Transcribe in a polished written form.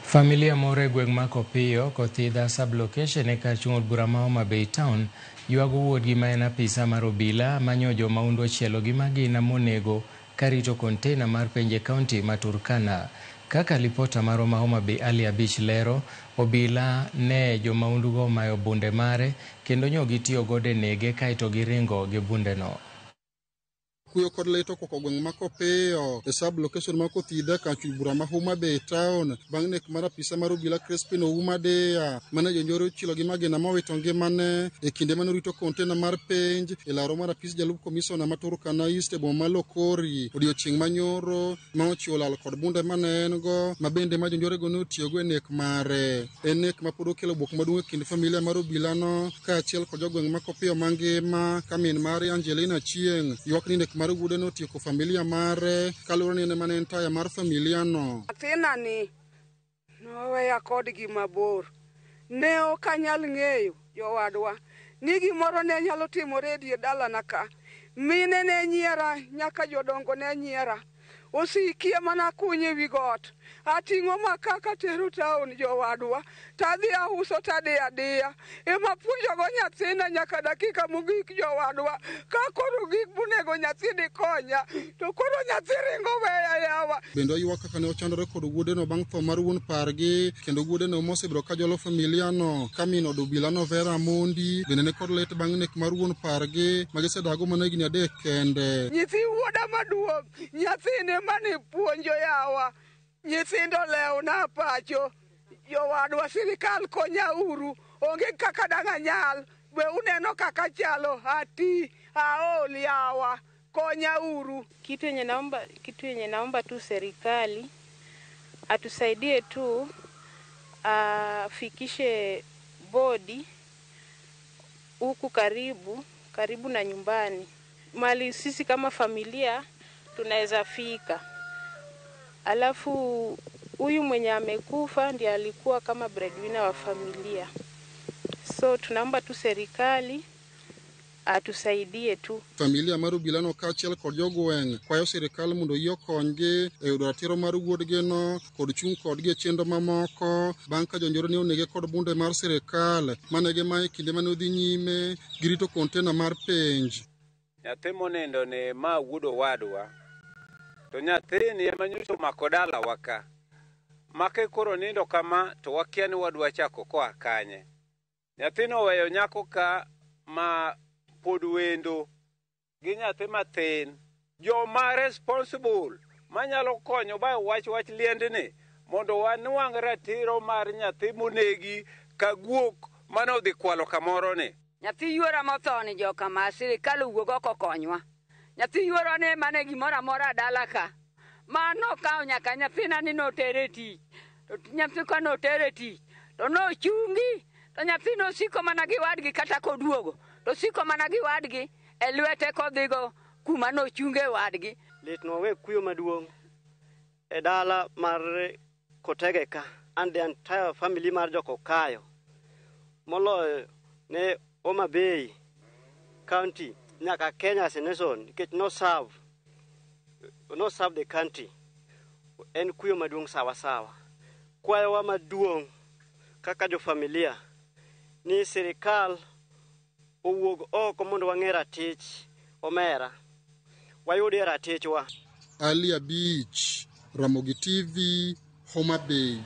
Familia moro e gweng' ma Kopiyo, Kothidha sub-location e kar chung' od bura ma Homa Bay Town ywago wuodgi ma en apisa mar obila manyo jomaundu ochielo gi magina monego karito container mar penj e kaunti ma Turkana. Kaka lipota marwa ma Homa Bay Ali Abich lero, obila ne jomaundugo omayo bunde mare kendo nyo gitiyo godo e nege kaeto giringo gi bundeno. Kuyo kod lit okwako gweng' ma Kopiyo e sub location ma Kothidha kar chung' bura ma Homa Bay Town bang' nek mar apisa mar obila Crispin Ouma Deya mane jonjore ochielo gi magina mowito ngimane e kinde mane orito kontena mar penj e laro mar apis jalup komisona ma Turkana East e boma ma Lokori odiochieng' manyoro ma ochiwo lal kod bunde mane en go ma bende ma jonjore go ne otiyogo e nek mare. En nek ma pod okelo buok maduong' e kind familia mar obilano kaachiel kod jogweng' ma Kopiyo mangima ka min mare Angelina Chieng' ywak ni nek mar wuode notieko familia mare kaluwore ni en ema ne en taya mar familia no. Nyathina ni noweya kodgi mabor. Ne ok anyal ng'eyo jowadwa ni gimoro ne nyalo timore e dier dalana ka. Mine ne nyiera nyaka jodongo ne nyiera. Osikie mana kunyo ewi got. Ating'o maka katero town jowadwa. Tadhi auso tadiyo adiya. Ema puonjogo nyathina nyaka dakika mogik jowadwa. Ka koro gik monego nyathi dikonya to koro nyathi ringo weya yawa. Bende oywak kaka ne ochandore kod wuodeno bang' tho mar wuon pargi kendo wuodeno mosebedo ka jolo familia no ka min od obilano Vera Mondi bende ne kod lit bang' nek mar wuon pargi ma gisedago mana higni 3 kende. Nyithi wuoda maduong' nyathine mane puonjo yawa. Nyithindo lewna pacho. Jowadwa sirikal konya uru. Onge kaka dang' anyal. Be uneno kaka chalo ati aol yawa. Konya uru. Kitu yenye naomba tu serikali atusaidie tu afikishe bodi huku karibu na nyumbani, mali sisi kama familia tunaweza fika. Alafu huyu mwenye amekufa ndiye alikuwa kama breadwinner wa familia, so tunaomba tu serikali atusaidie tu. Familia mar obilano kaachiel kod jogweng' kwayo sirikal mondo oyie okonygi e yudo ratiro mar wuodgino kod chung' kodgi e chenro mamoko bang' ka jonjore ne onege kod bunde mar sirikal mane gimayo e kinde mane odhi nyime gi rito kontena mar penj. Nyathi monindo ni ma wuod owadwa, to nyathini ema nyocha omako dalawa ka. Make koro nindo kama to wakia ni wadwa chako koa kanye. Nyathino oweyo nyako ka ma pod wendo gi nyathi mathin. Joma responsible manyalo konyo ba wach liendni mondo wanwang' ratiro mar nyathi monegi ka guok mane odhi kwalo kamoro ni. Nyathi yuora motho ni joka ma sirikal owuog oko konywa. Nyathi yuora ne mane gimoro amora dala ka. Mano kawo nyaka nyathina ni notere tich. To nyathi ka notere tich to nochungi to nyathi nosiko mana gi wadgi kata koduogo to osiko mana gi wadgi e lwete kodhigo kuma nochunge wadgi. Litnwa we kuyo maduong' e dala mar Kotege ka and the entire family mar Jokokayo moloyo ne Homa Bay County nyaka Kenya as a nation nikech no serve the country. En kuyo maduong' sawa sawa. Kwayowa maduong' kaka jofamilia ni sirikal owuog oko mondo wang'e ratich omera, wayudie ratichwa. Ali Abich, Ramogi TV, Homa Bay.